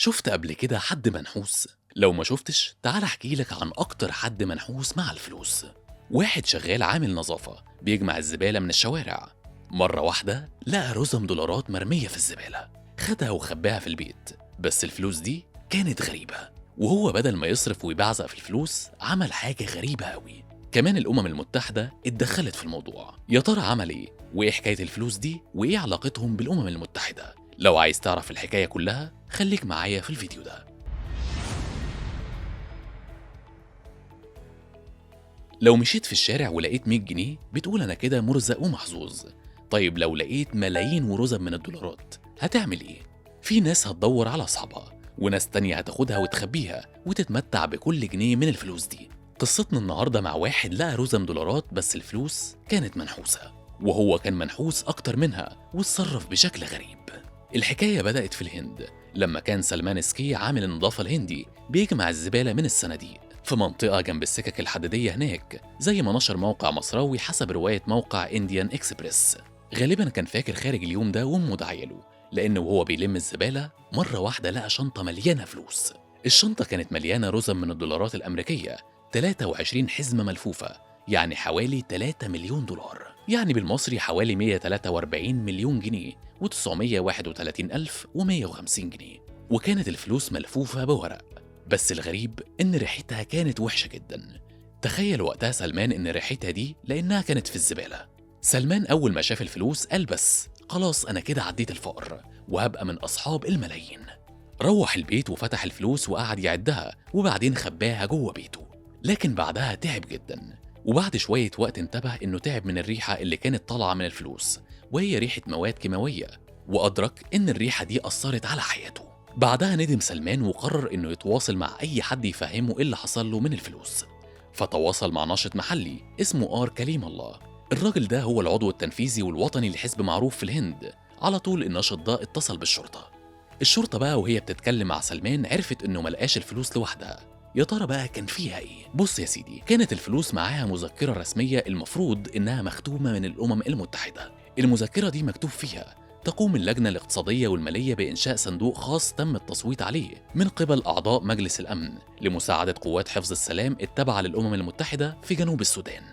شفت قبل كده حد منحوس؟ لو ما شفتش تعال احكي لك عن اكتر حد منحوس مع الفلوس. واحد شغال عامل نظافة بيجمع الزبالة من الشوارع، مرة واحدة لقى رزم دولارات مرمية في الزبالة، خدها وخباها في البيت. بس الفلوس دي كانت غريبة، وهو بدل ما يصرف ويبعزق في الفلوس عمل حاجة غريبة قوي. كمان الأمم المتحدة اتدخلت في الموضوع. يا ترى عمل ايه؟ وايه حكاية الفلوس دي؟ وايه علاقتهم بالأمم المتحدة؟ لو عايز تعرف الحكاية كلها خليك معايا في الفيديو ده. لو مشيت في الشارع ولقيت 100 جنيه بتقول أنا كده مرزق ومحظوظ. طيب لو لقيت ملايين ورزم من الدولارات هتعمل ايه؟ في ناس هتدور على أصحابها، وناس تانية هتاخدها وتخبيها وتتمتع بكل جنيه من الفلوس دي. قصتنا النهاردة مع واحد لقى رزم دولارات، بس الفلوس كانت منحوسة، وهو كان منحوس أكتر منها واتصرف بشكل غريب. الحكاية بدأت في الهند لما كان سلمان سكي عامل النظافة الهندي بيجمع الزبالة من الصناديق في منطقة جنب السكك الحديدية هناك، زي ما نشر موقع مصراوي حسب رواية موقع انديان اكسبريس. غالبا كان فاكر خارج اليوم ده وامه دعيله، لأنه وهو بيلم الزبالة مرة واحدة لقى شنطة مليانة فلوس. الشنطة كانت مليانة رزم من الدولارات الأمريكية، 23 حزمة ملفوفة، يعني حوالي 3 مليون دولار، يعني بالمصري حوالي 143 مليون جنيه و931,150 جنيه. وكانت الفلوس ملفوفة بورق، بس الغريب إن ريحتها كانت وحشة جدا. تخيل وقتها سلمان إن ريحتها دي لأنها كانت في الزبالة. سلمان أول ما شاف الفلوس قال بس خلاص أنا كده عديت الفقر وهبقى من أصحاب الملايين. روح البيت وفتح الفلوس وقعد يعدها، وبعدين خباها جوه بيته. لكن بعدها تعب جدا، وبعد شوية وقت انتبه إنه تعب من الريحة اللي كانت طالعة من الفلوس، وهي ريحة مواد كيماوية، وأدرك إن الريحة دي أثرت على حياته. بعدها ندم سلمان وقرر إنه يتواصل مع أي حد يفهمه إيه اللي حصل له من الفلوس. فتواصل مع ناشط محلي اسمه آر كليم الله. الراجل ده هو العضو التنفيذي والوطني لحزب معروف في الهند. على طول الناشط ده اتصل بالشرطة. الشرطة بقى وهي بتتكلم مع سلمان عرفت إنه ملقاش الفلوس لوحدها. يا ترى بقى كان فيها ايه؟ بص يا سيدي، كانت الفلوس معاها مذكرة رسمية المفروض إنها مختومة من الأمم المتحدة. المذكرة دي مكتوب فيها: تقوم اللجنة الاقتصادية والمالية بإنشاء صندوق خاص تم التصويت عليه من قبل أعضاء مجلس الأمن لمساعدة قوات حفظ السلام التابعة للأمم المتحدة في جنوب السودان،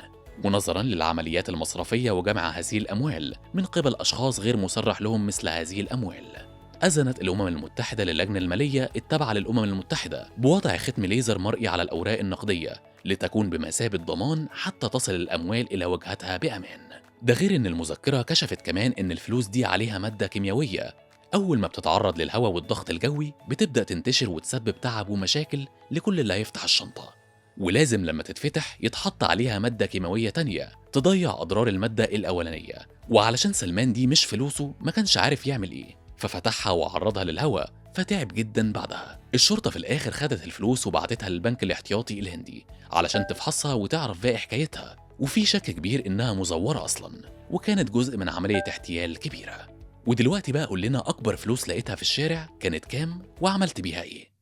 ونظرا للعمليات المصرفية وجمع هذه الأموال من قبل أشخاص غير مصرح لهم مثل هذه الأموال. أذنت الأمم المتحدة للجنة المالية التابعة للأمم المتحدة بوضع ختم ليزر مرئي على الأوراق النقدية لتكون بمثابة ضمان حتى تصل الأموال إلى وجهتها بأمان. ده غير إن المذكرة كشفت كمان إن الفلوس دي عليها مادة كيميائية أول ما بتتعرض للهواء والضغط الجوي بتبدأ تنتشر وتسبب تعب ومشاكل لكل اللي هيفتح الشنطة، ولازم لما تتفتح يتحط عليها مادة كيماوية تانية تضيع أضرار المادة الأولانية. وعلشان سلمان دي مش فلوسه ما كانش عارف يعمل إيه، ففتحها وعرضها للهواء فتعب جدا بعدها. الشرطة في الآخر خدت الفلوس وبعتتها للبنك الاحتياطي الهندي علشان تفحصها وتعرف باقي حكايتها، وفي شك كبير إنها مزورة أصلا وكانت جزء من عملية احتيال كبيرة. ودلوقتي بقى قول لنا أكبر فلوس لقيتها في الشارع كانت كام وعملت بيها إيه؟